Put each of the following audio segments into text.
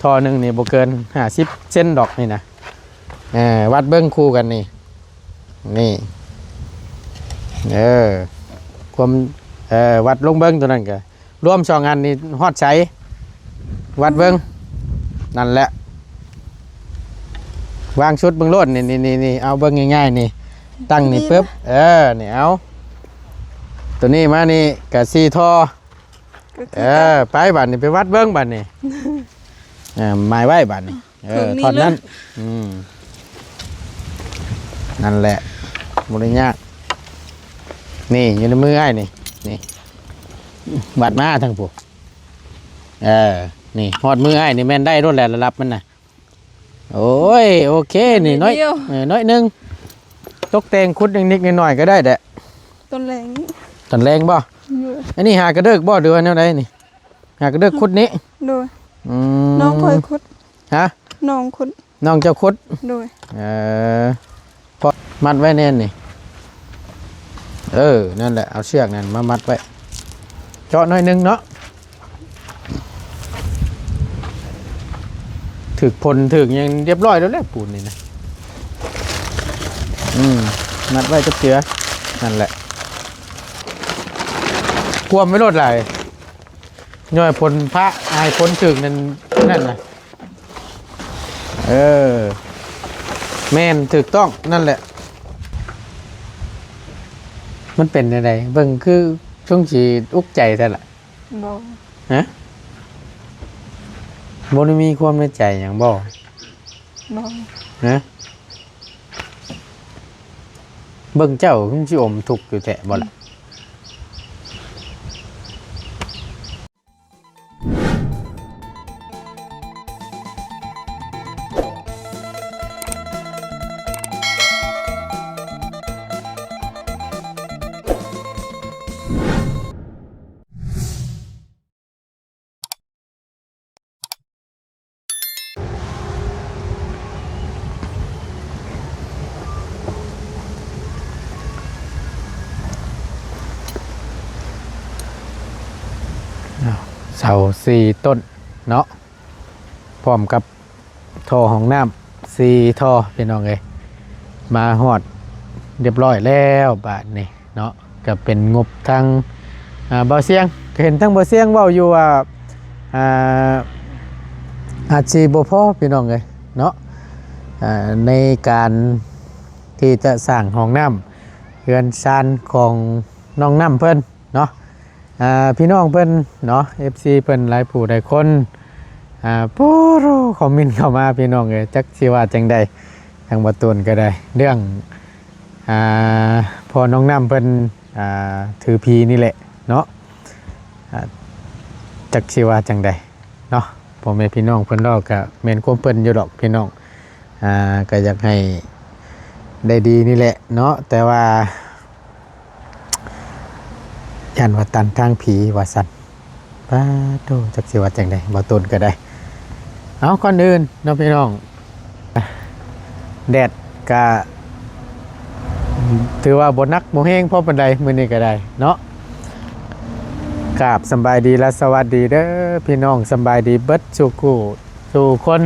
ຕໍ່ໜຶ່ງນີ້ບໍ່ເກີນຫ້າສິບເຊັນດອກນີ້ນະ. ເອີ ວັດເບິ່ງຄູ່ກັນນີ້ ນີ້ ເອີ ຄວາມ ເອີ ວັດລົງເບິ່ງຕົວນັ້ນກະ ລວມສອງອັນນີ້ຮອດໃສ? ວັດເບິ່ງ ນັ້ນແຫຼະ ວາງຊຸດເບິ່ງໂລດ ນີ້ ນີ້ ນີ້ ນີ້ ເອົາເບິ່ງງ່າຍໆ ນີ້ ຕັ້ງນີ້ປຶບ ເອີ ນີ້ ເອົາ ຕົວນີ້ມານີ້ກະສີ່ທໍ່ ກໍຄື ເອີ ກັນ ໄປບາດນີ້ ໄປວັດເບິ່ງບາດນີ້ ເອີ ໝາຍໄວ້ບາດນີ້ ເອີ ເຄິ່ງນີ້ ທ່ອນນັ້ນ ເລີຍ ອືມ ນັ້ນແຫຼະ ບໍ່ໄດ້ຍາກ ນີ້ ຢູ່ໃນມືອ້າຍນີ້ ນີ້ ວັດມາທາງຜູ້ ເອີ ນີ້ ຮອດມືອ້າຍນີ້ແມ່ນໄດ້ໂລດແຫຼະ ລະດັບມັນນະ. ໂອ້ຍ ໂອເຄ ນີ້ໜ້ອຍ ໜ້ອຍດຽວ ເອີ ໜ້ອຍໜຶ່ງ ຕົກແຕ່ງຂຸດນິດໆ ໜ້ອຍໆ ກໍໄດ້ແຫຼະ ຕອນແລງ ຕອນແລງບໍ່? ໂດຍ ອັນນີ້ຫາກະເດິກບໍ່ ຫຼືວ່າແນວໃດນີ້? ຫາກະເດິກຂຸດນີ້ ໂດຍ ອືມ ນ້ອງຂ້ອຍຂຸດ ຮະ? ນ້ອງຂຸດ ນ້ອງເຈົ້າຂຸດ ໂດຍ ເອີ ພໍມັດໄວ້ແນ່ນນີ້ ເອີ ນັ້ນແຫຼະ ເອົາເຊືອກນັ້ນມາມັດໄວ້ ເຈາະໜ້ອຍໜຶ່ງເນາະ ຖືກພົ່ນຖືກຫຍັງຮຽບຮ້ອຍແລ້ວແຫຼະ ປູນນີ້ນະ ອືມ ມັດໄວ້ຈັກເທື່ອ ນັ້ນແຫຼະ ກວມໄວ້ໂລດຫຼາຍ ຍ້ອຍພົ່ນພະ ໃຫ້ພົ່ນຖືກນັ້ນ ນັ້ນນະ ເອີ ແມ່ນ ຖືກຕ້ອງ ນັ້ນແຫຼະ ມັນເປັນຈັ່ງໃດ? ເບິ່ງຄືຊົງຊິອຸກໃຈແທ້ລະ ບໍ່ ຮະ? ບໍ່ໄດ້ມີຄວາມໃນໃຈຫຍັງບໍ່? ບໍ່ ຮະ? ເບິ່ງເຈົ້າຄືຊິອົມທຸກຢູ່ແທ້ບໍ່ລະ? ເສົາສີ່ຕົ້ນເນາະ ພ້ອມກັບທໍ່ຫ້ອງນ້ຳສີ່ທໍ່ ພີ່ນ້ອງເອີຍ ມາຮອດຮຽບຮ້ອຍແລ້ວບາດນີ້ ເນາະ ກໍເປັນງົບທາງ ອ່າ ບ່າວຊຽງ ກໍເຫັນທາງບ່າວຊຽງເວົ້າຢູ່ວ່າ ອ່າ ອາດຊິບໍ່ພໍພີ່ນ້ອງເອີຍເນາະ ອ່າ ໃນການທີ່ຈະສ້າງຫ້ອງນ້ຳເຮືອນຊານຂອງນ້ອງນ້ຳເພິ່ນເນາະ ອ່າ ພີ່ນ້ອງເພິ່ນເນາະ ເອັຟຊີເພິ່ນຫຼາຍຜູ້ຫຼາຍຄົນ ອ່າ ໂອ້ໂຫ ຄອມເມັນເຂົ້າມາ ພີ່ນ້ອງເອີຍ ຈັກຊິວ່າຈັ່ງໃດ ທາງບ່າວຕູນກໍໄດ້ ເລື່ອງ ອ່າ ພໍ່ນ້ອງນ້ຳເພິ່ນ ອ່າ ຖືຜີນີ້ແຫຼະເນາະ ອ່າ ຈັກຊິວ່າຈັ່ງໃດເນາະ ພໍ່ແມ່ພີ່ນ້ອງເພິ່ນເວົ້າກະແມ່ນຄວາມເພິ່ນຢູ່ດອກພີ່ນ້ອງ ອ່າ ກະຢາກໃຫ້ໄດ້ດີນີ້ແຫຼະເນາະ ແຕ່ວ່າ ຢ້ານວ່າຕັນທາງຜີວ່າຊັ້ນ ປາໂທ້ ຈັກຊິວ່າຈັ່ງໃດ ບ່າວຕູນກໍໄດ້ ເອົາ ກ່ອນອື່ນເນາະພີ່ນ້ອງ ແດດກະຖືວ່າບໍ່ໜັກບໍ່ແຮງພໍປານໃດມື້ນີ້ກໍໄດ້ເນາະ ກາບສຳບາຍດີ ແລະ ສະຫວັດດີເດີພີ່ນ້ອງ ສຳບາຍດີເບິດສູ່ຄູ່ສູ່ຄົນ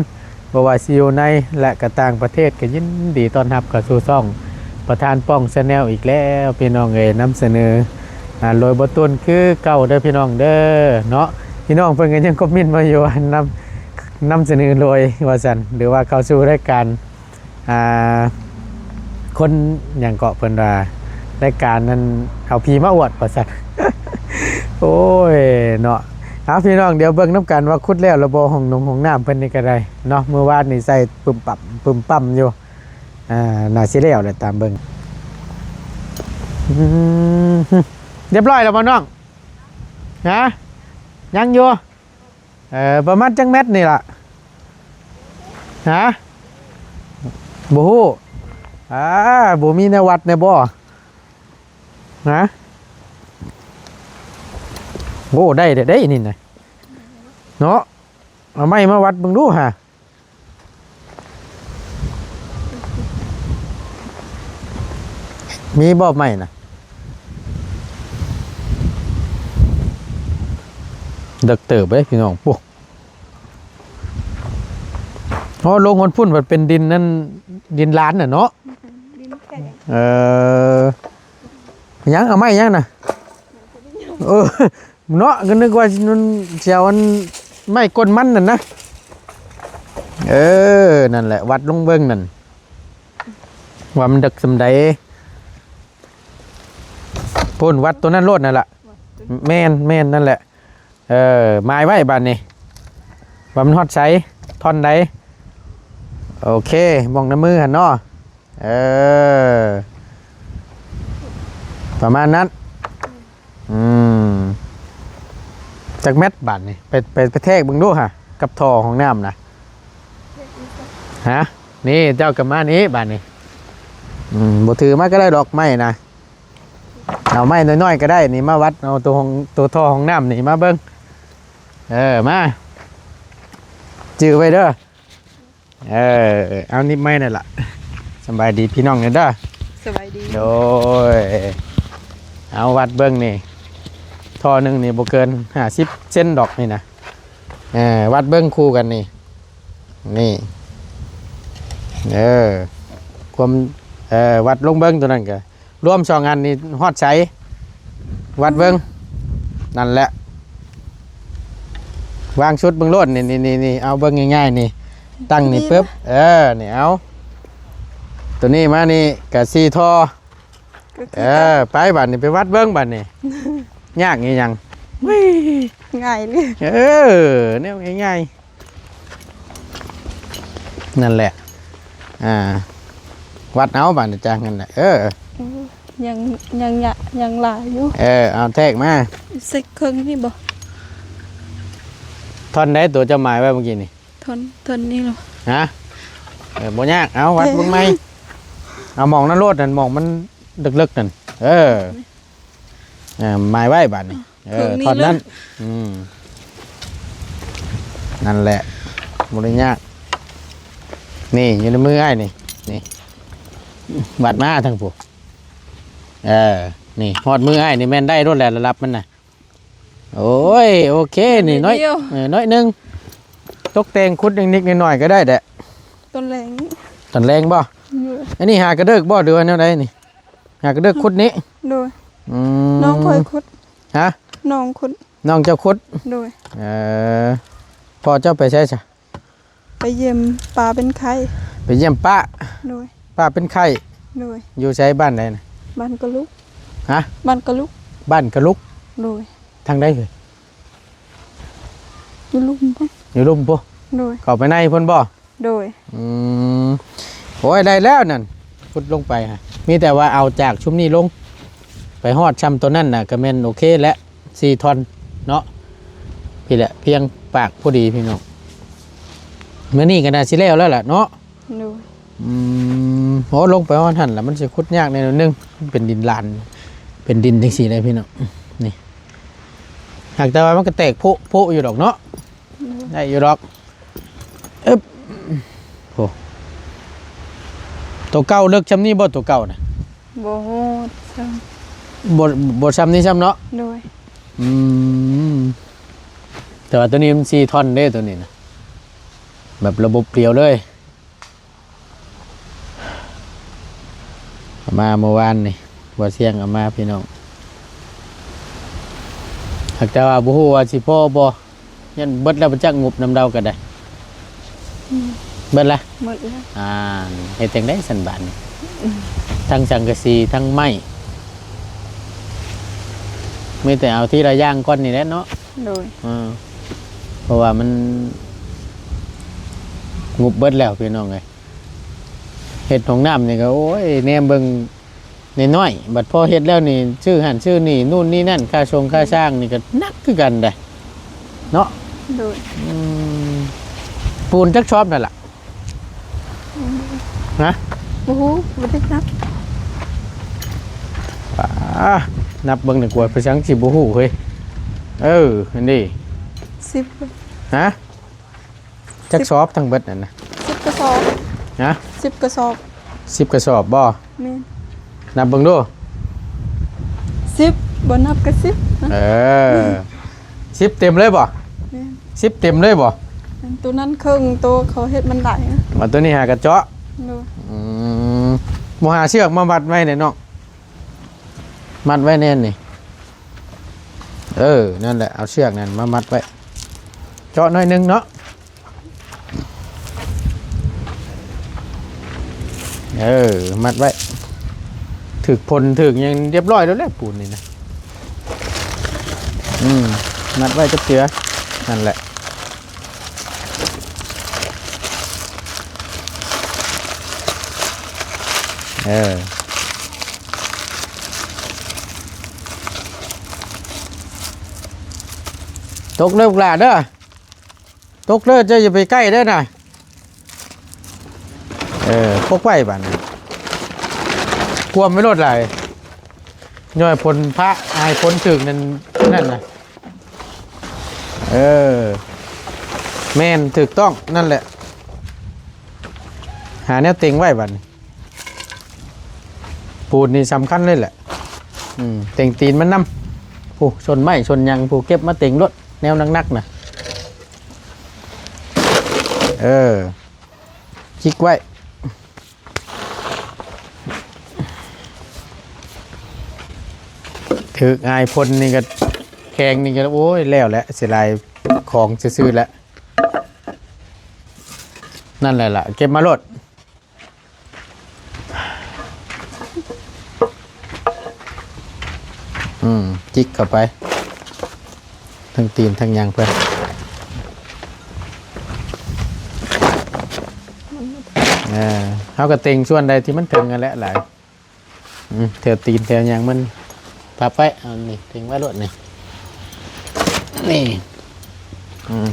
ບໍ່ວ່າຊິຢູ່ໃນ ແລະ ກະຕ່າງປະເທດ ກະຍິນດີຕ້ອນຮັບເຂົ້າສູ່ຊ່ອງປະທານປ້ອງ Channel ອີກແລ້ວ ພີ່ນ້ອງເອີຍ ນຳສະເໜີ ອ່າ ໂດຍບ່າວຕູນຄືເກົ່າເດີພີ່ນ້ອງເດີເນາະ ພີ່ນ້ອງເພິ່ນກໍຍັງຄອມເມັນມາຢູ່ວ່າ ນຳ ນຳສະເໜີໂດຍວ່າຊັ້ນ ຫຼືວ່າເຂົ້າສູ່ລາຍການ ອ່າ ຄົນຫຍັງເກາະ ເພິ່ນວ່າລາຍການນັ້ນເອົາຜີມາອວດວ່າຊັ້ນ ໂອ້ຍເນາະ ເອົາ ພີ່ນ້ອງ ດຽວເບິ່ງນຳກັນວ່າຂຸດແລ້ວລະບໍ່ ຫ້ອງນົງຫ້ອງນ້ຳເພິ່ນນີ້ກໍໄດ້ເນາະ ມື້ວານນີ້ໃສ່ປຶ້ມປ້ຳປຶ້ມປ້ຳຢູ່ ອ່າ ໜ້າຊິແລ້ວແຫຼະຕາມເບິ່ງ ອືມ ຮຽບຮ້ອຍແລ້ວບໍ່ນ້ອງ? ຮະ? ຍັງຢູ່? ເອີ ປະມານຈັກແມັດນີ້ລະ? ຮະ? ບໍ່ຮູ້ ອ່າ ບໍ່ມີແນວວັດແນ່ບໍ່? ຮະ? ໂອ້ ໄດ້ແທ້ເດ້ນີ້ນະ ເນາະ ເອົາໄມ້ມາວັດເບິ່ງດູຫາ. ມີບໍ່ໄມ້ນະ? ເດິກເຕີບເດ້ພີ່ນ້ອງ ໂອ້ ໂອ້ ລົງຮອດພຸ້ນພັດເປັນດິນນັ້ນ ດິນລານນະເນາະ. ດິນແຂງ. ເອີ ຫຍັງ ເອົາໄມ້ຫຍັງນະ? ເອີ ເນາະ ກໍນຶກວ່າມັນຊິເອົາອັນໄມ້ກົ້ນມັນນັ້ນນະ. ເອີ ນັ້ນແຫຼະ ວັດລົງເບິ່ງນັ້ນ ວ່າມັນເດິກສ່ຳໃດ. ພຸ້ນ ວັດໂຕນັ້ນໂລດນັ້ນລະ. ແມ່ນ ແມ່ນ ນັ້ນແຫຼະ. ເອີ ໝາຍໄວ້ບາດນີ້ ວ່າມັນຮອດໃສ ທ່ອນໃດ. ໂອເຄ ໝ່ອງໃນມືຫັ້ນເນາະ. ເອີ ປະມານນັ້ນ. ອືມ ຈັກແມັດບາດນີ້ ໄປ ໄປ ໄປແທກເບິ່ງດູຫາ ກັບທໍ່ຫ້ອງນ້ຳນະ. ຮະ ນີ້ເຈົ້າກໍມານີ້ບາດນີ້. ອືມ ບໍ່ຖືມາກໍໄດ້ດອກໄມ້ນະ ເອົາໄມ້ນ້ອຍໆກໍໄດ້ນີ້ ມາວັດເອົາໂຕຫ້ອງ ໂຕທໍ່ຫ້ອງນ້ຳນີ້ມາເບິ່ງ. ເອີ ມາ ຈື່ໄວ້ເດີ. ເອີ ເອົານິບໄມ້ນັ້ນລະ. ສະບາຍດີພີ່ນ້ອງເດີ. ສະບາຍດີ. ໂດຍ ເອົາວັດເບິ່ງນີ້ ທໍ່ໜຶ່ງນີ້ບໍ່ເກີນຫ້າສິບເຊັນດອກນີ້ນະ. ເອີ ວັດເບິ່ງຄູ່ກັນນີ້ ນີ້ ເອີ ຄວາມ ເອີ ວັດລົງເບິ່ງໂຕນັ້ນກະ ລວມສອງອັນນີ້ຮອດໃສ ວັດເບິ່ງ. ນັ້ນແຫຼະ ວາງຊຸດເບິ່ງໂລດ ນີ້ ນີ້ ນີ້ ນີ້ ເອົາເບິ່ງງ່າຍໆນີ້ ຕັ້ງນີ້ປຶບ ເອີ ນີ້ ເອົາ ໂຕນີ້ມານີ້ກະສີ່ທໍ່. ກໍຄື ເອີ ກັນ ໄປບາດນີ້ ໄປວັດເບິ່ງບາດນີ້ ຍາກອີຫຍັງ? ເວີຍ ງ່າຍເລີຍ. ເອີ ແນວງ່າຍໆ ນັ້ນແຫຼະ. ອ່າ ວັດເອົາບາດນີ້ ຈາກນັ້ນແຫຼະ. ເອີ ໂອ້ ຍັງ ຍັງ ຍັງ ຍັງຫຼາຍຢູ່. ເອີ ເອົາແທກມາ ໃສ່ເຄິ່ງນີ້ບໍ່? ທ່ອນໃດຕົວເຈົ້າໝາຍໄວ້ເມື່ອກີ້ນີ້? ທ່ອນ ທ່ອນນີ້ເນາະ. ຮະ? ເອີ ບໍ່ຍາກ ເອົາວັດເບິ່ງໃໝ່. ເອີ ເອົາໝ່ອງນັ້ນໂລດນັ້ນ ໝ່ອງມັນເລິກໆນັ້ນ. ເອີ ເອີ ໝາຍໄວ້ບາດນີ້. ເອີ ເຄິ່ງນີ້ ທ່ອນນັ້ນ ເລີຍ. ອືມ ນັ້ນແຫຼະ ບໍ່ໄດ້ຍາກ. ນີ້ ຢູ່ໃນມືອ້າຍນີ້ ນີ້ ວັດມາທາງພຸ້ນ. ເອີ ນີ້ ຮອດມືອ້າຍນີ້ແມ່ນໄດ້ໂລດແຫຼະ ລະດັບມັນນະ. ໂອ້ຍ ໂອເຄ ນີ້ໜ້ອຍ ໜ້ອຍດຽວ ເອີ ໜ້ອຍໜຶ່ງ ຕົກແຕ່ງ ຂຸດນິດໆໜ້ອຍໆກໍໄດ້ແຫຼະ. ຕອນແລງ ຕອນແລງບໍ່? ໂດຍ. ອັນນີ້ຫາກະເດິກບໍ່ ຫຼືວ່າແນວໃດນີ້? ຫາກະເດິກຂຸດນີ້? ໂດຍ. ອືມ ນ້ອງຂ້ອຍຂຸດ. ຮະ? ນ້ອງຂຸດ. ນ້ອງເຈົ້າຂຸດ? ໂດຍ. ເອີ ພໍ່ເຈົ້າໄປໃສຊະ? ໄປຢ້ຽມປ້າເປັນໄຂ້. ໄປຢ້ຽມປ້າ? ໂດຍ. ປ້າເປັນໄຂ້? ໂດຍ. ຢູ່ໃສ ບ້ານໃດນະ? ບ້ານກະລຸກ. ຮະ? ບ້ານກະລຸກ. ບ້ານກະລຸກ? ໂດຍ. ທາງໃດເອີຍ? ຢູ່ລຸ່ມພຸ້ນ. ຢູ່ລຸ່ມພຸ້ນ? ໂດຍ. ເຂົ້າໄປໃນພຸ້ນບໍ່? ໂດຍ. ອືມ ໂອ້ຍ ໄດ້ແລ້ວນັ້ນ ຂຸດລົງໄປຫະ ມີແຕ່ວ່າເອົາຈາກຊຸມນີ້ລົງ ໄປຮອດຊ່ຳໂຕນັ້ນນະ ກະແມ່ນໂອເຄແຫຼະ ສີ່ທ່ອນເນາະ. ພີ້ແຫຼະ ພຽງປາກພໍດີພີ່ນ້ອງ. ມື້ນີ້ກໍໜ້າຊິແລ້ວແລ້ວລະເນາະ. ໂດຍ. ອືມ ໂອ້ ລົງໄປຮອດຫັ້ນລະ ມັນຊິຂຸດຍາກແດ່ໜ້ອຍໜຶ່ງ ມັນເປັນດິນລານ ເປັນດິນຈັ່ງຊີ້ເດ້ພີ່ນ້ອງ. ນີ້ ຫາກແຕ່ວ່າມັນກໍແຕກໂພະໆຢູ່ດອກເນາະ. ໂດຍ. ໄດ້ຢູ່ດອກ. ອຶບ ໂອ້ ໂຕເກົ່າເລິກຊ່ຳນີ້ບໍ່ ໂຕເກົ່ານະ? ບໍ່ຮອດຊ່ຳ ບໍ່ ບໍ່ຊ່ຳນີ້ຊ້ຳເນາະ. ໂດຍ. ອືມ ແຕ່ວ່າໂຕນີ້ມັນສີ່ທ່ອນເດ້ ໂຕນີ້ນະ ແບບລະບົບດຽວເລີຍ. ເອົາມາເມື່ອວານນີ້ ບໍ່ສຽງເອົາມາພີ່ນ້ອງ. ຫາກແຕ່ວ່າບໍ່ຮູ້ວ່າຊິພໍບໍ່ ຢ້ານເບິດແລ້ວ ບໍ່ຈັກງົບນຳລາວກໍໄດ້. ອືມ ເບິດລະ? ເບິດແລ້ວ. ອ່າ ເຮັດຈັ່ງໃດຊັ້ນບາດນີ້? ອືມ ທັງສັງກະສີ ທັງໄມ້ ມີແຕ່ເອົາທີລະຢ່າງກ່ອນນີ້ແຫຼະເນາະ. ໂດຍ. ເອີ ເພາະວ່າມັນງົບເບິດແລ້ວພີ່ນ້ອງເອີຍ. ເຮັດຫ້ອງນ້ຳນີ້ກໍ ໂອ້ຍ ແນມເບິ່ງນ້ອຍໆ ບັດພໍເຮັດແລ້ວນີ້ ຊື້ຫັ້ນຊື້ນີ້ ນູ້ນນີ້ນັ້ນ ຄ່າຊົງຄ່າຊ່າງນີ້ກໍໜັກຄືກັນເດ້ເນາະ. ໂດຍ. ອືມ ປູນຈັກຊອບນັ້ນລະ? ອືມ ຮະ? ບໍ່ຮູ້ ບໍ່ໄດ້ນັບ. ປ້າ ນັບເບິ່ງດີກວ່າ ໄປສັງຊິບໍ່ຮູ້ເຮີ້ຍ. ເອີ ອັນນີ້ ສິບ. ຮະ? ຈັກຊອບທັງເບິດນັ້ນນະ? ສິບກະສອບ. ຮະ? ສິບກະສອບ. ສິບກະສອບບໍ່? ແມ່ນ. ນັບເບິ່ງດູ. ສິບ ບໍ່ນັບກະສິບ. ເອີ ສິບເຕັມເລີຍບໍ່? ແມ່ນ. ສິບເຕັມເລີຍບໍ່? ໂຕນັ້ນເຄິ່ງໂຕເຂົາເຮັດມັນຫຼາຍນະ. ວ່າໂຕນີ້ຫາກະເຈາະ. ໂດຍ. ອືມ ບໍ່ຫາເຊືອກມາມັດໄວ້ແດ່ນ້ອງ ມັດໄວ້ແໜ້ນນີ້. ເອີ ນັ້ນແຫຼະ ເອົາເຊືອກນັ້ນມາມັດໄວ້ ເຈາະໜ້ອຍໜຶ່ງເນາະ. ເອີ ມັດໄວ້ ຖືກພົ່ນຖືກຫຍັງຮຽບຮ້ອຍແລ້ວແຫຼະ ປູນນີ້ນະ. ອືມ ມັດໄວ້ຈັບເຈື່ອ ນັ້ນແຫຼະ. ເອີ ຕົກເດີລູກຫຼ້າເດີ ຕົກເດີ ເຈົ້າຢ່າໄປໃກ້ເດີນະ. ເອີ ປົກໄວ້ບາດນີ້ ກວມໄວ້ໂລດຫຼາຍ ຍ້ອນຝົນຟ້າ ໃຫ້ຝົນຖືກນັ້ນ ນັ້ນນະ. ເອີ ແມ່ນ ຖືກຕ້ອງ ນັ້ນແຫຼະ ຫາແນວເຕັງໄວ້ບາດນີ້. ປູນນີ້ສຳຄັນເລີຍແຫຼະ. ອືມ ເຕັງຕີນມັນນຳ ຜູ້ຊົນໄມ້ຊົນຫຍັງ ຜູ້ເກັບມາເຕັງໂລດ ແນວໜັກໆນະ. ເອີ ຈິກໄວ້ ຖືກອ້າຍພົ່ນນີ້ກະ ແຂງນີ້ກະ ໂອ້ຍ ແລ້ວແຫຼະ ເສຍດາຍຂອງຊື່ໆແຫຼະ. ນັ້ນແຫຼະລະ ເກັບມາໂລດ. ອືມ ຈິກເຂົ້າໄປ ທັງຕີນທັງຫຍັງເພິ່ນ. ເອີ ເຮົາກະເຕັງສ່ວນໃດທີ່ມັນເຖິງຫັ້ນແຫຼະຫຼາຍ. ອືມ ແຖວຕີນແຖວຫຍັງມັນ ພັບໄວ້ ເອົານີ້ເຕັງໄວ້ໂລດນີ້ ນີ້. ອືມ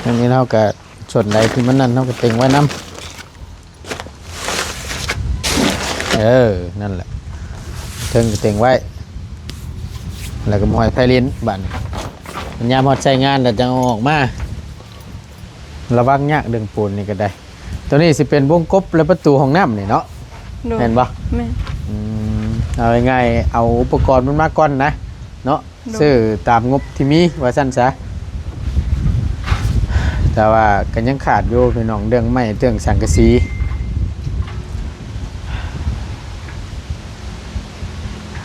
ອັນນີ້ເຮົາກະ ສ່ວນໃດທີ່ມັນນັ້ນ ເຮົາກະເຕັງໄວ້ນຳ. ເອີ ນັ້ນແຫຼະ ເທິງກະເຕັງໄວ້ ແລ້ວກະບໍ່ໃຫ້ໃຜຫຼິ້ນບາດນີ້ ຍາມຮອດໃຊ້ງານແລ້ວຈັ່ງເອົາອອກມາ. ລະວັງຍາກເລື່ອງປູນນີ້ກະໄດ້. ໂຕນີ້ຊິເປັນວົງກົບ ແລະ ປະຕູຫ້ອງນ້ຳນີ້ເນາະ. ໂດຍ. ແມ່ນບໍ່? ແມ່ນ. ອືມ ເອົາງ່າຍໆ ເອົາອຸປະກອນມັນມາກ່ອນນະເນາະ. ໂດຍ. ຊື້ຕາມງົບທີ່ມີວ່າຊັ້ນຊະ ແຕ່ວ່າກະຍັງຂາດຢູ່ພີ່ນ້ອງ ເລື່ອງໄມ້ເລື່ອງສັງກະສີ.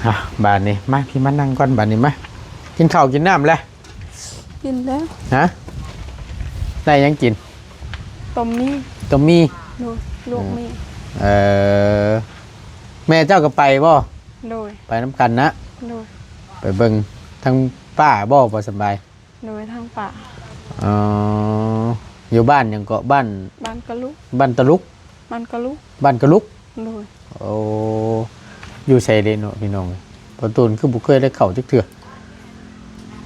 ອ່ະ ບາດນີ້ມາ ພີ່ມານັ່ງກ່ອນ ບາດນີ້ມາ ກິນເຂົ້າກິນນ້ຳແລ້ວ? ກິນແລ້ວ. ຮະ? ໄດ້ຫຍັງກິນ? ຕົ້ມໝີ່. ຕົ້ມໝີ່? ໂດຍ ລວກໝີ່. ເອີ ແມ່ເຈົ້າກະໄປບໍ່? ໂດຍ. ໄປນຳກັນນະ? ໂດຍ. ໄປເບິ່ງທາງປ້າບໍ່ ບໍ່ສະບາຍ? ໂດຍ ທາງປ້າ. ອໍ ຢູ່ບ້ານຫຍັງເກາະ? ບ້ານ ບ້ານກະລຸກ. ບ້ານຕະລຸກ? ບ້ານກະລຸກ. ບ້ານກະລຸກ? ໂດຍ. ໂອ້ ຢູ່ໃສເດເນາະພີ່ນ້ອງເອີຍ ປະຕູນຄືບໍ່ເຄີຍໄດ້ເຂົ້າຈັກເທື່ອ.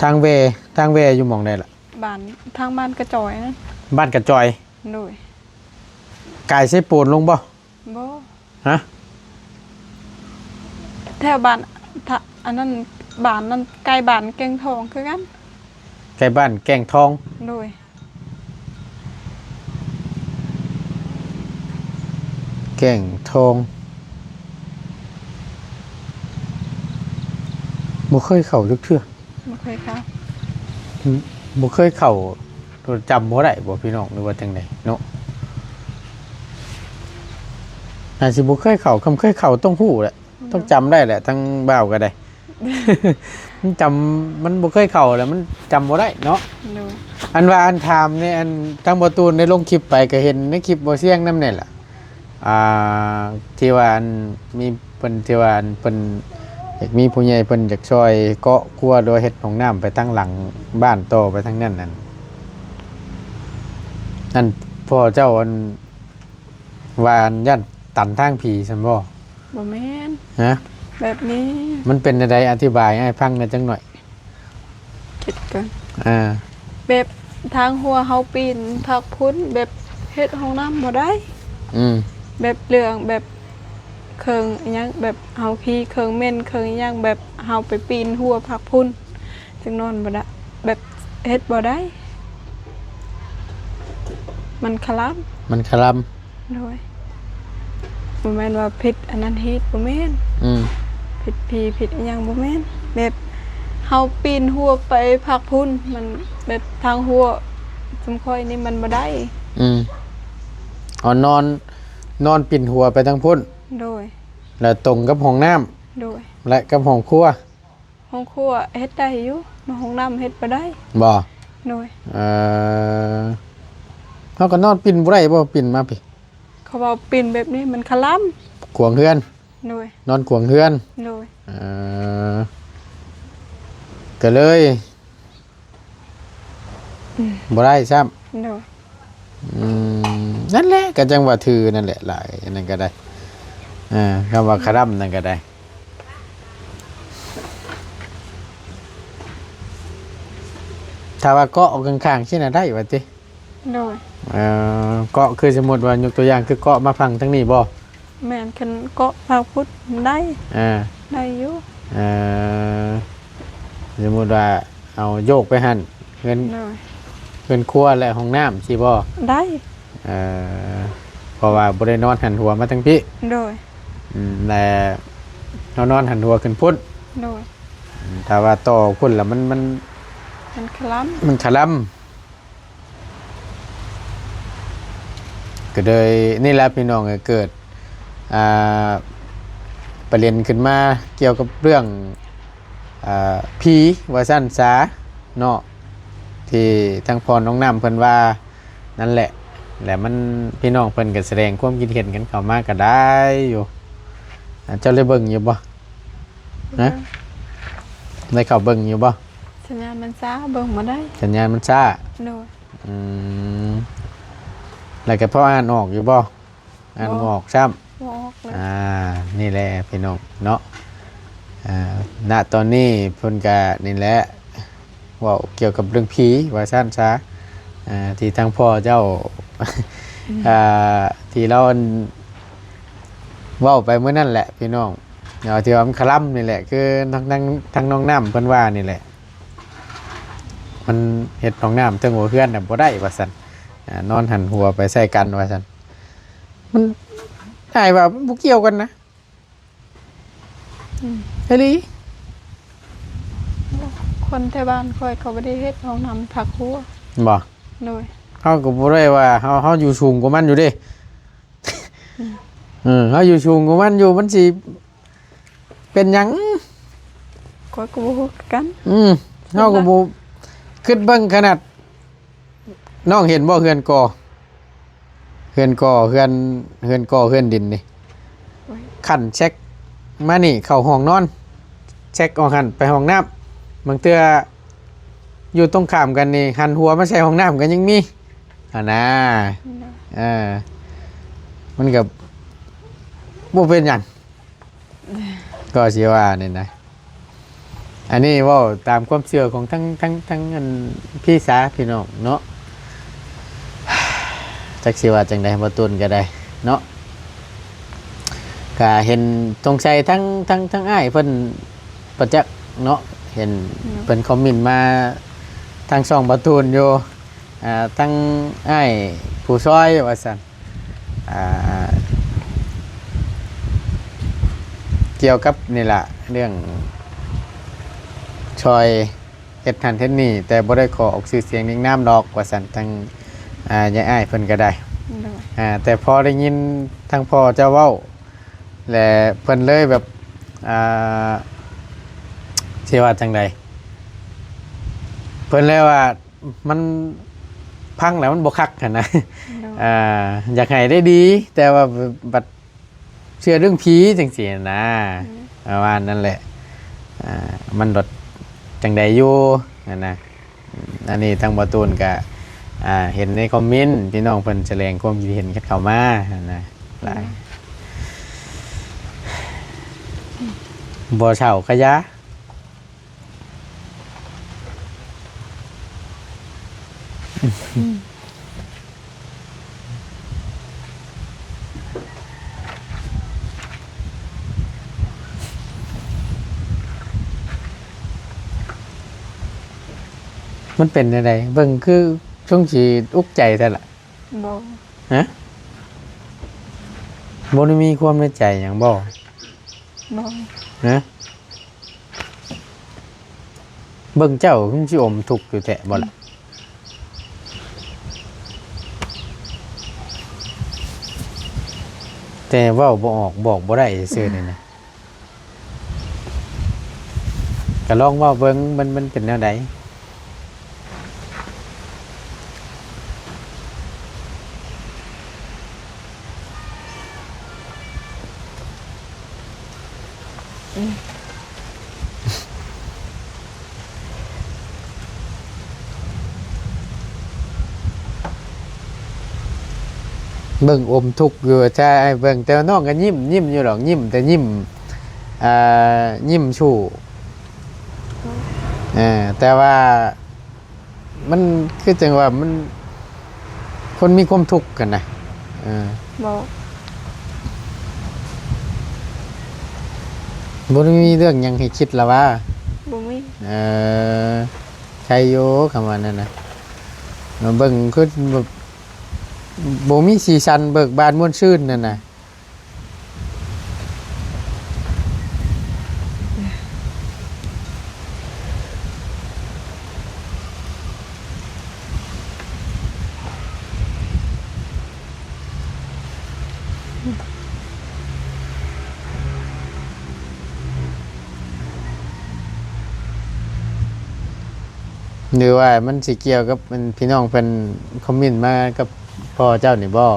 ທາງແວ່ ທາງແວ່ຢູ່ໝ່ອງໃດລະ? ບ້ານ ທາງບ້ານກະຈອຍນັ້ນ. ບ້ານກະຈອຍ? ໂດຍ. ກາຍເຊໂປນລົງບໍ່? ບໍ່. ຮະ? ແຖວບ້ານ ທະ ອັນນັ້ນ ບ້ານນັ້ນໃກ້ບ້ານແກ້ງທອງຄືກັນ. ໃກ້ບ້ານແກ້ງທອງ? ໂດຍ. ແກ້ງທອງ ບໍ່ເຄີຍເຂົ້າຈັກເທື່ອ. ບໍ່ເຄີຍເຂົ້າ. ບໍ່ເຄີຍເຂົ້າ ຈຳບໍ່ໄດ້ບໍ່ພີ່ນ້ອງ ຫຼືວ່າຈັ່ງໃດເນາະ? ໜ້າຊິບໍ່ເຄີຍເຂົ້າ ຄັນເຄີຍເຂົ້າຕ້ອງຮູ້ແຫຼະ. ຕ້ອງຈຳໄດ້ແຫຼະ ທັງບ່າວກະໄດ້ ມັນຈຳ ມັນບໍ່ເຄີຍເຂົ້າແລ້ວ ມັນຈຳບໍ່ໄດ້ເນາະ. ໂດຍ. ອັນວ່າ ອັນຖາມໃນ ອັນທາງບໍ່ຕູນໄດ້ລົງຄລິບໄປ ກະເຫັນໃນຄລິບບໍ່ສຽງນຳແນ່ລະ ອ່າ ທີ່ວ່າ ອັນ ມີເພິ່ນ ທີ່ວ່າ ອັນ ເພິ່ນຢາກມີຜູ້ໃຫຍ່ ເພິ່ນຢາກຊ່ອຍເກາະຂົວ ຫຼືວ່າເຮັດຫ້ອງນ້ຳໄປທາງຫຼັງບ້ານ ຕໍ່ໄປທາງນັ້ນ ອັນ ອັນພໍ່ເຈົ້າ ອັນ ວ່າ ອັນ ຢ້ານຕັນທາງຜີຊັ້ນບໍ່? ບໍ່ແມ່ນ. ຮະ? ແບບນີ້. ມັນເປັນແນວໃດ? ອະທິບາຍໃຫ້ຟັງແດ່ຈັກໜ້ອຍ. ຄິດກ່ອນ. ອ່າ. ແບບທາງຫົວເຮົາປີນພາກພຸ້ນ ແບບເຮັດຫ້ອງນ້ຳບໍ່ໄດ້. ອືມ. ແບບເລື່ອງແບບເຄື່ອງອີ່ຫຍັງ ແບບເຮົາຂີ້ເຄື່ອງເໝັນເຄື່ອງອີ່ຫຍັງ ແບບເຮົາໄປປີນຫົວພາກພຸ້ນ ຈັ່ງນອນບໍ່ໄດ້ ແບບເຮັດບໍ່ໄດ້ ມັນຄະລຳ. ມັນຄະລຳ. ໂດຍ. ບໍ່ແມ່ນວ່າຜິດອັນນັ້ນເຮັດ ບໍ່ແມ່ນ. ອືມ. ຜິດຜີຜິດອີ່ຫຍັງ ບໍ່ແມ່ນ. ແບບເຮົາປີນຫົວໄປພາກພຸ້ນ ມັນແບບທາງຫົວ ຊຸມຂ້ອຍນີ້ມັນບໍ່ໄດ້. ອືມ ເອົານອນ ນອນປິ່ນຫົວໄປທາງພຸ້ນ. ໂດຍ. ແລ້ວຕົງກັບຫ້ອງນ້ຳ. ໂດຍ. ແລະກັບຫ້ອງຄົວ. ຫ້ອງຄົວເຮັດໄດ້ຢູ່ ມາຫ້ອງນ້ຳເຮັດບໍ່ໄດ້. ບໍ່? ໂດຍ. ເອີ ເຮົາກໍນອນປິ່ນບໍ່ໄດ້ບໍ່? ປິ່ນມາພີ້. ເຂົາເວົ້າປິ່ນແບບນີ້ມັນຄະລຳ ຂວາງເຮືອນ. ໂດຍ. ນອນຂວາງເຮືອນ. ໂດຍ. ເອີ ກໍເລີຍ ອືມ ບໍ່ໄດ້ຊ້ຳ. ໂດຍ. ອືມ ນັ້ນແຫຼະ ກໍຈັ່ງວ່າຖືນັ້ນແຫຼະ ຫຼາຍອັນນັ້ນກໍໄດ້. ເອີ ຄຳວ່າຄະລຳນັ້ນກໍໄດ້ ຖ້າວ່າເກາະອອກຂ້າງໆຊີ້ນະໄດ້ວ່າຕິ? ໂດຍ. ເອີ ເກາະ ຄືສົມມຸດວ່າ ຍົກຕົວຢ່າງ ຄືເກາະມາຝັ່ງທາງນີ້ບໍ່? ແມ່ນ ຄັນເກາະພາກພຸດໄດ້. ເອີ ໄດ້ຢູ່. ເອີ ສົມມຸດວ່າເອົາໂຍກໄປຫັ້ນ ເຮືອນ ໂດຍ ເຮືອນຄົວ ແລະ ຫ້ອງນ້ຳຊີ້ບໍ່? ໄດ້. ເອີ ເພາະວ່າບໍ່ໄດ້ນອນຫັນຫົວມາທາງພີ້. ໂດຍ. ອືມ ແລະ ເຮົານອນຫັນຫົວຂຶ້ນພຸ້ນ. ໂດຍ. ອືມ ຖ້າວ່າຕໍ່ພຸ້ນລະ ມັນ ມັນ ມັນຄະລຳ ມັນຄະລຳ. ກໍເລີຍນີ້ແຫຼະພີ່ນ້ອງເອີຍ ເກີດ ອ່າ ປະເດັນຂຶ້ນມາກ່ຽວກັບເລື່ອງ ອ່າ ຜີວ່າຊັ້ນຊາເນາະ ທີ່ທາງພໍ່ນ້ອງນ້ຳເພິ່ນວ່ານັ້ນແຫຼະ. ແລະມັນ ພີ່ນ້ອງເພິ່ນກໍສະແດງຄວາມຄິດເຫັນກັນເຂົ້າມາກໍໄດ້ຢູ່. ອ່າ ເຈົ້າໄດ້ເບິ່ງຢູ່ບໍ່? ຮະ? ໄດ້ເຂົ້າເບິ່ງຢູ່ບໍ່? ສັນຍານມັນຊ້າ ເບິ່ງບໍ່ໄດ້. ສັນຍານມັນຊ້າ. ໂດຍ. ອືມ ແລ້ວກໍພໍອ່ານອອກຢູ່ບໍ່? ອ່ານບໍ່ອອກຊ້ຳ. ບໍ່ອອກເລີຍ. ອ່າ ນີ້ແຫຼະພີ່ນ້ອງເນາະ. ອ່າ ນະຕອນນີ້ເພິ່ນກະນີ້ແຫຼະ ເວົ້າກ່ຽວກັບເລື່ອງຜີວ່າຊັ້ນຊະ. ອ່າ ທີ່ທາງພໍ່ເຈົ້າ ອືມ ອ່າ ທີ່ລາວ ອັ່ນ ເວົ້າໄປມື້ນັ້ນແຫຼະພີ່ນ້ອງເນາະ ທີ່ວ່າມັນຄະລຳນີ້ແຫຼະ ຄືທາງ ທາງ ທາງນ້ອງນ້ຳເພິ່ນວ່ານີ້ແຫຼະ. ມັນເຮັດຫ້ອງນ້ຳເທິງຫົວເຮືອນນະບໍ່ໄດ້ວ່າຊັ້ນ. ອ່າ ນອນຫັນຫົວໄປໃສ່ກັນວ່າຊັ້ນ. ມັນ ອ້າຍວ່າມັນບໍ່ກ່ຽວກັນນະ. ອືມ ອີ່ຫຼີ. ຄົນແຖວບ້ານຂ້ອຍເຂົາບໍ່ໄດ້ເຮັດຫ້ອງນ້ຳພັກຫົວ. ບໍ່? ໂດຍ. ເຮົາກໍບໍ່ໄດ້ວ່າ ເຮົາ ເຮົາຢູ່ສູງກວ່າມັນຢູ່ເດ້. ອືມ ເອີ ເຮົາຢູ່ສູງກວ່າມັນຢູ່ ມັນຊິເປັນຫຍັງ? ຂ້ອຍກໍບໍ່ຮູ້ຄືກັນ. ອືມ ເຮົາກໍບໍ່ ຄິດເບິ່ງຂະໜາດ ນ້ອງເຫັນບໍ່ ເຮືອນກໍ່ ເຮືອນກໍ່ ເຮືອນ ເຮືອນກໍ່ເຮືອນດິນນີ້ ໂອ້ຍ ຂັ້ນແຊັກມານີ້ເຂົ້າຫ້ອງນອນ ແຊັກອອກຫັ້ນໄປຫ້ອງນ້ຳ. ບາງເທື່ອຢູ່ຕົງຂ້າມກັນນີ້ ຫັນຫົວມາໃສ່ຫ້ອງນ້ຳກໍຍັງມີຫັ້ນນາ. ເອີ ມັນກໍບໍ່ເປັນຫຍັງ. ກໍຊິວ່ານີ້ນະ ອັນນີ້ເວົ້າຕາມຄວາມເຊື່ອຂອງທັງ ທັງ ທັງອັນພີ່ສາພີ່ນ້ອງເນາະ. ຈັກຊິວ່າຈັ່ງໃດ ບໍ່ຕຸນກໍໄດ້ເນາະ ກະເຫັນສົງໄສທັງ ທັງ ທັງອ້າຍເພິ່ນປະຈັກເນາະ ເຫັນ ເນາະ ເພິ່ນຄອມເມັນມາທາງຊ່ອງບໍ່ຕຸນຢູ່. ອ່າ ທັງອ້າຍຜູ້ຊ່ອຍວ່າຊັ້ນ ອ່າ ກ່ຽວກັບນີ້ລະ ເລື່ອງຊ່ອຍເຮັດຫັ້ນເຮັດນີ້ ແຕ່ບໍ່ໄດ້ຂໍອອກຊື່ສຽງນຽງນາມດອກວ່າຊັ້ນ ທາງ ອ່າ ຍາຍອ້າຍເພິ່ນກໍໄດ້. ໂດຍ. ອ່າ ແຕ່ພໍໄດ້ຍິນທາງພໍ່ເຈົ້າເວົ້າ ແລະ ເພິ່ນເລີຍແບບ ອ່າ ຊິວ່າຈັ່ງໃດ ເພິ່ນເລີຍວ່າ ມັນຟັງແລ້ວມັນບໍ່ຄັກຫັ້ນນະ. ໂດຍ. ອ່າ ຢາກໃຫ້ໄດ້ດີ ແຕ່ວ່າບັດເຊື່ອເລື່ອງຜີຈັ່ງຊີ້ນະ. ອືມ. ປະມານນັ້ນແຫຼະ. ອ່າ ມັນໂດດຈັ່ງໃດຢູ່ຫັ້ນນະ. ອັນນີ້ທາງບໍ່ຕູນກະ ອ່າ ເຫັນໃນຄອມເມັນ ພີ່ນ້ອງເພິ່ນສະແດງຄວາມຄິດເຫັນກັນເຂົ້າມາຫັ້ນນະ ຫຼາຍ. ອືມ. ບໍ່ເຊົ່າກະຢ່າ. ມັນເປັນແນວໃດ? ເບິ່ງຄືຊົງຊິອຸກໃຈແທ້ລະ. ບໍ່. ຮະ? ບໍ່ໄດ້ມີຄວາມໃນໃຈຫຍັງບໍ່? ບໍ່. ຮະ? ເບິ່ງເຈົ້າຄືຊິອົມທຸກຢູ່ແທ້ບໍ່ລະ? ອືມ. ແຕ່ເວົ້າບໍ່ອອກ ບອກບໍ່ໄດ້ຊື່ໆ ນີ້ນະ. ກໍລອງເວົ້າເບິ່ງ ມັນ ມັນເປັນແນວໃດ? ເບິ່ງອົມທຸກຢູ່ ໃຊ່ ເບິ່ງ ແຕ່ວ່ານ້ອງກໍຍິ້ມ ຍິ້ມຢູ່ດອກ ຍິ້ມ ແຕ່ຍິ້ມ ອ່າ ຍິ້ມສູ້ ເອີ ແຕ່ວ່າ ມັນຄືຈັ່ງວ່າມັນ ຄົນມີຄວາມທຸກຫັ້ນນະ ເອີ ບໍ່ ບໍ່ໄດ້ມີເລື່ອງຫຍັງໃຫ້ຄິດລະຫວາ? ບໍ່ມີ ເອີ ໃຄຢູ່ ຄຳວ່ານັ້ນນະ ເບິ່ງຄືແບບ ບໍ່ມີສີສັນເບີກບານມ່ວນຊື່ນນັ້ນນະ. ຫຼືວ່າມັນຊິກ່ຽວກັບ ອັນ ພີ່ນ້ອງເພິ່ນຄອມເມັນມາກັບ ພໍ່ເຈົ້ານີ້ບໍ່?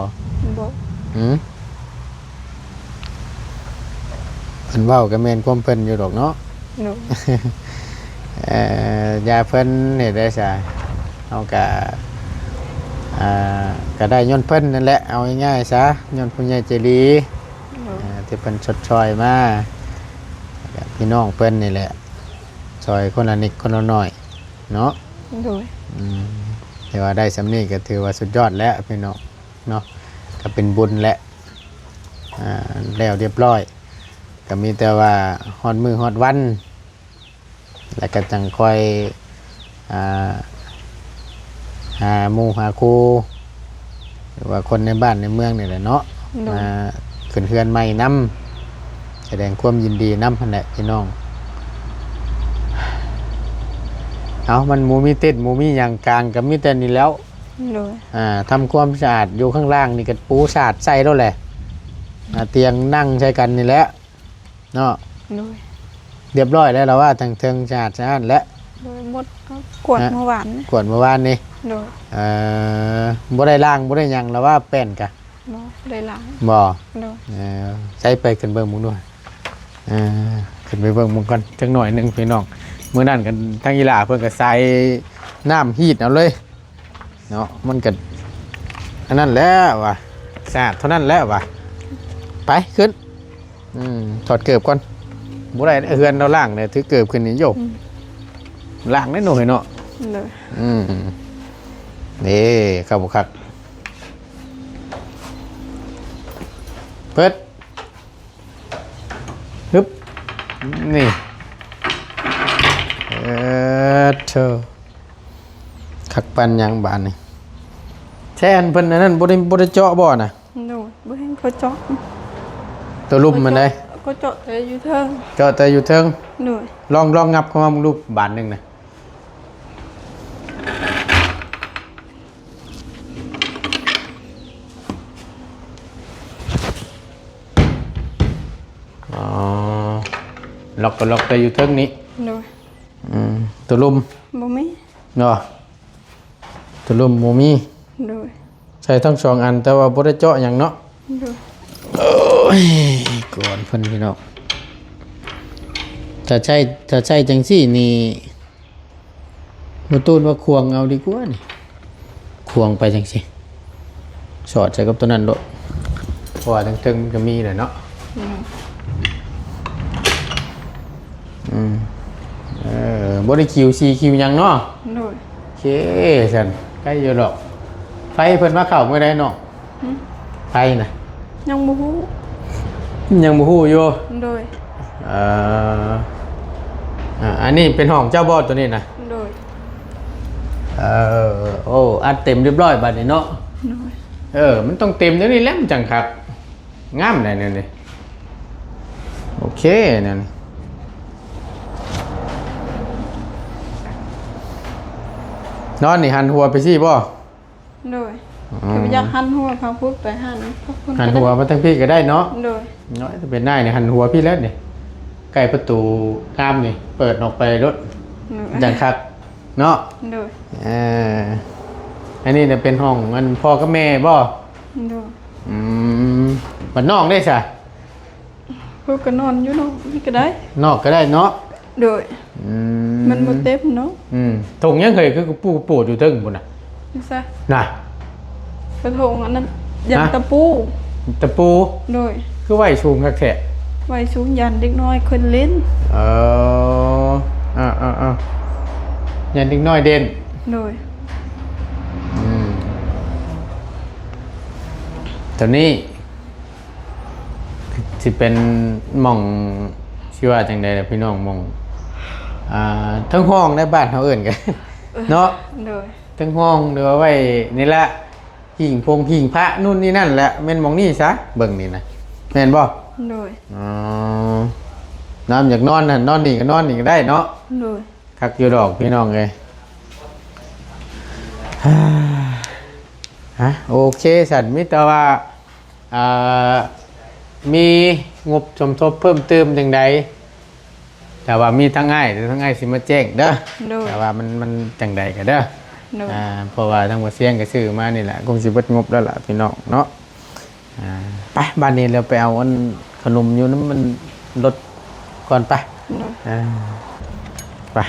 ບໍ່ ຫື? ເພິ່ນເວົ້າກໍແມ່ນຄວາມເພິ່ນຢູ່ດອກເນາະ. ໂດຍ ເອີ ຢ່າເພິ່ນເຮັດໄດ້ຊະ ເຮົາກະ ອ່າ ກະໄດ້ຍ້ອນເພິ່ນນັ້ນແຫຼະ ເອົາງ່າຍໆຊະ ຍ້ອນຜູ້ໃຫຍ່ໃຈດີ ໂດຍ ເອີ ທີ່ເພິ່ນຊົດຊ່ອຍມາ ແລ້ວກະພີ່ນ້ອງເພິ່ນນີ້ແຫຼະ ຊ່ອຍຄົນລະນິດຄົນລະໜ້ອຍເນາະ. ໂດຍ ອືມ ແຕ່ວ່າໄດ້ສ່ຳນີ້ກໍຖືວ່າສຸດຍອດແລ້ວພີ່ນ້ອງເນາະ ກໍເປັນບຸນແຫຼະ ອ່າ ແລ້ວຮຽບຮ້ອຍ ກໍມີແຕ່ວ່າຮອດມື້ຮອດວັນ ແລ້ວກໍຈັ່ງຄ່ອຍ ອ່າ ຫາໝູ່ຫາຄູ່ ຫຼືວ່າຄົນໃນບ້ານໃນເມືອງນີ້ແຫຼະເນາະ ໂດຍ ມາຂຶ້ນເຮືອນໃໝ່ນຳ ສະແດງຄວາມຍິນດີນຳຫັ້ນແຫຼະພີ່ນ້ອງ. ເອົາ ມັນບໍ່ມີເຕັນ ບໍ່ມີຫຍັງກາງ ກໍມີແຕ່ນີ້ແລ້ວ. ໂດຍ ອ່າ ທຳຄວາມສະອາດຢູ່ຂ້າງລ່າງນີ້ ກໍປູສາດໃສ່ໂລດແຫຼະ ອ່າ ຕຽງນັ່ງໃສ່ກັນນີ້ແຫຼະ ເນາະ. ໂດຍ ຮຽບຮ້ອຍແລ້ວລະວ່າ ທາງເທິງສະອາດສະອ້ານແລ້ວ. ໂດຍ ໝົດ ກວດ ຮະ ເມື່ອວານນີ້ ກວດເມື່ອວານນີ້. ໂດຍ ເອີ ບໍ່ໄດ້ລ້າງ ບໍ່ໄດ້ຫຍັງລະວ່າ ແປ້ນກະ ບໍ່ໄດ້ລ້າງ. ບໍ່? ໂດຍ ເອີ ໃສ່ໄປຂຶ້ນເບິ່ງເບິ່ງດູ ເອີ ຂຶ້ນໄປເບິ່ງເບິ່ງກ່ອນຈັກໜ້ອຍໜຶ່ງພີ່ນ້ອງ. ມື້ນັ້ນກັນ ທາງອີ່ຫຼ້າເພິ່ນກໍໃສ່ນ້ຳຮີດເອົາເລີຍ ເນາະ ມັນກໍອັນນັ້ນແຫຼະວ່າ ສະອາດເທົ່ານັ້ນແຫຼະວ່າ. ໄປຂຶ້ນ ອືມ ຖອດເກີບກ່ອນ ບໍ່ໄດ້ເດ້ ເຮືອນລາວລ້າງແດ່ ຖືເກີບຂຶ້ນນີ້ໂຢ ອືມ ລ້າງແດ່ໜູເອີຍເນາະ. ໂດຍ ອືມ ເດ້ ເຂົ້າບໍ່ຄັກ ເປີດ ຮຶບ ນີ້ ເອີ ໂທ້ ຄັກປານຫຍັງບາດນີ້. ແທ້ ອັນເພິ່ນອັນນັ້ນ ບໍ່ໄດ້ ບໍ່ໄດ້ເຈາະບໍ່ນະ? ໂດຍ ບໍ່ເຫັນເຂົາເຈາະ. ຕົວລຸ່ມມັນໃດ? ເຂົາເຈາະແຕ່ຢູ່ເທິງ. ເຈາະແຕ່ຢູ່ເທິງ? ໂດຍ ລອງ ລອງຫຍັບເຂົ້າມາເບິ່ງດູບາດໜຶ່ງນະ. ອໍ ລັອກກໍລັອກແຕ່ຢູ່ເທິງນີ້. ໂດຍ ອືມ ຕົວລຸ່ມບໍ່ມີເນາະ? ຕົວລຸ່ມບໍ່ມີ. ໂດຍ ໃສ່ທັງສອງອັນ ແຕ່ວ່າບໍ່ໄດ້ເຈາະຫຍັງເນາະ. ໂດຍ ໂອ້ຍ ກ່ອນເພິ່ນພີ່ນ້ອງ ຖ້າໃຊ້ ຖ້າໃຊ້ຈັ່ງຊີ້ນີ້ ບໍ່ຕູນວ່າຂວາງເອົາດີກວ່ານີ້ ຂວາງໄປຈັ່ງຊີ້ ສອດໃສ່ກັບຕົວນັ້ນໂລດ ເພາະວ່າເທິງໆມັນກໍມີແຫຼະເນາະ. ອືມ ອືມ ເອີ ບໍ່ໄດ້ຄິວຊີຄິວຫຍັງເນາະ. ໂດຍ ໂອເຄ ຊັ້ນໄກຢູ່ດອກ. ໄຟເພິ່ນມາເຂົ້າມື້ໃດນ້ອງ? ຫຶ? ໄຟນະ ຍັງບໍ່ຮູ້ ຍັງບໍ່ຮູ້ຢູ່. ໂດຍ ເອີ ອ່າ ອັນນີ້ເປັນຫ້ອງເຈົ້າບໍ່ ໂຕນີ້ນະ? ໂດຍ ເອີ ໂອ້ ອັດເຕັມຮຽບຮ້ອຍບາດນີ້ເນາະ. ໂດຍ ເອີ ມັນຕ້ອງເຕັມແນວນີ້ແຫຼະ ມັນຈັ່ງຄັກ ງາມໄດ໋ແນວນີ້. ໂອເຄ ແນວນີ້ ນອນນີ້ຫັນຫົວໄປຊີ້ບໍ່? ໂດຍ ອໍ ກໍບໍ່ຢາກຫັນຫົວເຂົາພຸ້ນ ໄປຫັນເຂົາພຸ້ນ ຫັນຫົວມາທາງພີ້ກໍໄດ້ເນາະ. ໂດຍ. ນ້ອຍ ເປັນນາຍນີ້ ຫັນຫົວພີ້ແລ້ວນີ້ ໃກ້ປະຕູງາມນີ້ ເປີດອອກໄປໂລດ ໂດຍ ຈັ່ງຄັກເນາະ. ໂດຍ. ເອີ ອັນນີ້ນະເປັນຫ້ອງອັນພໍ່ກັບແມ່ບໍ່? ໂດຍ. ອືມ ບັດນ້ອງເດ້ຊະ? ເພິ່ນກໍນອນຢູ່ນອກນີ້ກໍໄດ້ ນອກກໍໄດ້ເນາະ. ໂດຍ. ອືມ ມັນບໍ່ເຕັມເນາະ. ອືມ ຖົງຫຍັງເຮີ້ຍ ຄືກະປູກະປູດຢູ່ເທິງພຸ້ນນະ? ນີ້ຊະ ນະ ກະຖົງອັນນັ້ນ ຢ້ານ ຮະ? ຕະປູ ຕະປູ. ໂດຍ. ຄືໄວ້ສູງຄັກແທ້? ໄວ້ສູງ ຢ້ານເດັກນ້ອຍຂຶ້ນຫຼິ້ນ. ເອີ ເອີໆໆ ຢ້ານເດັກນ້ອຍເດັ່ນ. ໂດຍ. ອືມ ໂຕນີ້ ຊິເປັນໝ່ອງ ຊິວ່າຈັ່ງໃດລະພີ່ນ້ອງ ໝ່ອງ ອ່າ ເທິງຫ້ອງໃນບ້ານເຮົາເອີ້ນກັນເນາະ. ໂດຍ. ເທິງຫ້ອງ ຫຼືວ່າໄວ້ນີ້ລະ ຫິ້ງພົງຫິ້ງພະ ນູ້ນນີ້ນັ້ນແຫຼະ ແມ່ນໝ່ອງນີ້ຊະ ເບິ່ງນີ້ນະ ແມ່ນບໍ່? ໂດຍ. ອໍ ນອນ ຢາກນອນຫັ້ນ ນອນນີ້ກໍນອນນີ້ກໍໄດ້ເນາະ. ໂດຍ. ຄັກຢູ່ດອກພີ່ນ້ອງເອີຍ. ຮະ ໂອເຄ ຊັ້ນ ມີແຕ່ວ່າ ອ່າ ມີງົບສົມທົບເພີ່ມຕື່ມຈັ່ງໃດ ແຕ່ວ່າມີທາງອ້າຍ ທາງອ້າຍຊິມາແຈ້ງເດີ. ໂດຍ. ແຕ່ວ່າມັນ ມັນຈັ່ງໃດກໍເດີ. ໂດຍ. ອ່າ ເພາະວ່າທາງບໍ່ຊຽງກໍຊື້ມານີ້ແຫຼະ ຄົງຊິເບິດງົບແລ້ວລະພີ່ນ້ອງເນາະ. ອ່າ ໄປ ບາດນີ້ລະໄປເອົາອັນຂະໜົມຢູ່ນຳມັນລົດກ່ອນໄປ. ໂດຍ. ອ່າ ໄປ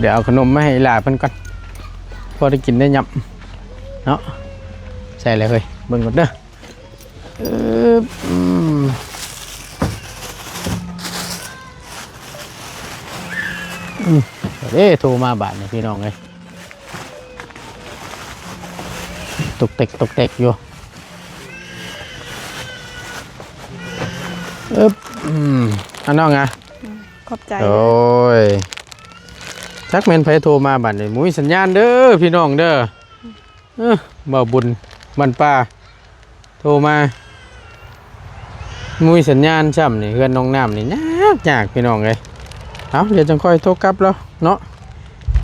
ດຽວເອົາຂະໜົມມາໃຫ້ອີ່ຫຼ້າເພິ່ນກ່ອນ ພໍໄດ້ກິນໄດ້ຫຍັບເນາະ. ໃສ່ແລ້ວເຮີ້ຍ ເບິ່ງກ່ອນເດີ. ເອີ ອືມ ອືມ ເດ້ ໂທມາບາດນີ້ພີ່ນ້ອງເອີຍ. ຕົກແຕກຕົກແຕກຢູ່. ອຶບ ອືມ ອາ ນ້ອງອາ ອືມ ຂອບໃຈ. ໂອ້ຍ ຈັກແມ່ນໃຜໂທມາບາດນີ້ ບໍ່ມີສັນຍານເດີພີ່ນ້ອງເດີ. ເອີ ບ່າວບຸນບ້ານປ່າໂທມາ ບໍ່ມີສັນຍານຊ້ຳນີ້ ເຮືອນນ້ອງນ້ຳນີ້ຍາກໆ ພີ່ນ້ອງເອີຍ. ເອົາ ດຽວຈັ່ງຄ່ອຍໂທກັບລາວເນາະ.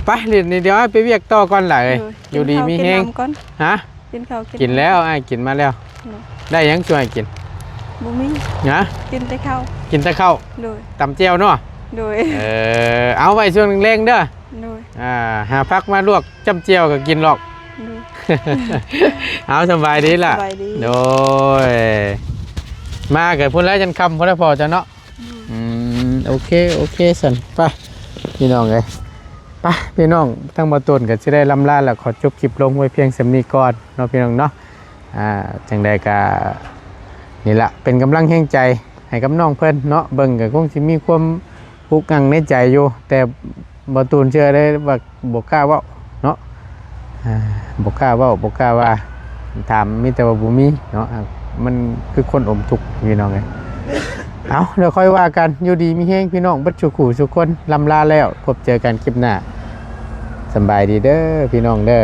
ໄປ ດຽວນີ້ ດຽວອ້າຍໄປວຽກຕໍ່ກ່ອນຫຼ້າເອີຍ. ໂດຍ. ຢູ່ດີມີແຮງ. ກິນເຂົ້າກິນນ້ຳກ່ອນ. ຮະ? ກິນເຂົ້າກິນນ້ຳ. ກິນແລ້ວ ອ້າຍກິນມາແລ້ວ. ໂດຍ. ໄດ້ຫຍັງຊ່ວຍກິນ? ບໍ່ມີ. ຫະ? ກິນແຕ່ເຂົ້າ. ກິນແຕ່ເຂົ້າ. ໂດຍ. ຕຳແຈ່ວເນາະ. ໂດຍ. ເອີ ເອົາໄວ້ຊ່ວງແລງໆເດີ. ໂດຍ. ອ່າ ຫາຜັກມາລວກຈ້ຳແຈ່ວກໍກິນດອກ. ໂດຍ. ເອົາ ສະບາຍດີລະ. ສະບາຍດີ. ໂດຍ. ມາກໍພຸ້ນແຫຼະ ຈົນຄ່ຳພຸ້ນແຫຼະພໍ່ເຈົ້າເນາະ. ອືມ ໂອເຄ ໂອເຄ ຊັ້ນ ໄປພີ່ນ້ອງເອີຍ. ໄປພີ່ນ້ອງ ທາງບ່າວໂຕນກໍຊິໄດ້ລ່ຳລາແລ້ວ ຂໍຈົບຄລິບລົງໄວ້ພຽງສ່ຳນີ້ກ່ອນເນາະ ພີ່ນ້ອງເນາະ. ອ່າ ຈັ່ງໃດກໍນີ້ລະ ເປັນກຳລັງແຮງໃຈໃຫ້ກັບນ້ອງເພິ່ນເນາະ. ເບິ່ງກໍຄົງຊິມີຄວາມ ອຸກອັ່ງໃນໃຈຢູ່ ແຕ່ບໍ່ຕູນເຊື່ອເລີຍວ່າບໍ່ກ້າເວົ້າເນາະ. ອ່າ ບໍ່ກ້າເວົ້າ ບໍ່ກ້າວ່າ ຖາມມີແຕ່ວ່າບໍ່ມີເນາະ. ອ່າ ມັນຄືຄົນອົມທຸກພີ່ນ້ອງເອີຍ. ເອົາ ດຽວຄ່ອຍວ່າກັນ. ຢູ່ດີມີແຮງພີ່ນ້ອງເບິດສູ່ຄູ່ສູ່ຄົນ. ລ່ຳລາແລ້ວ ພົບເຈີກັນຄລິບໜ້າ. ສຳບາຍດີເດີພີ່ນ້ອງເດີ.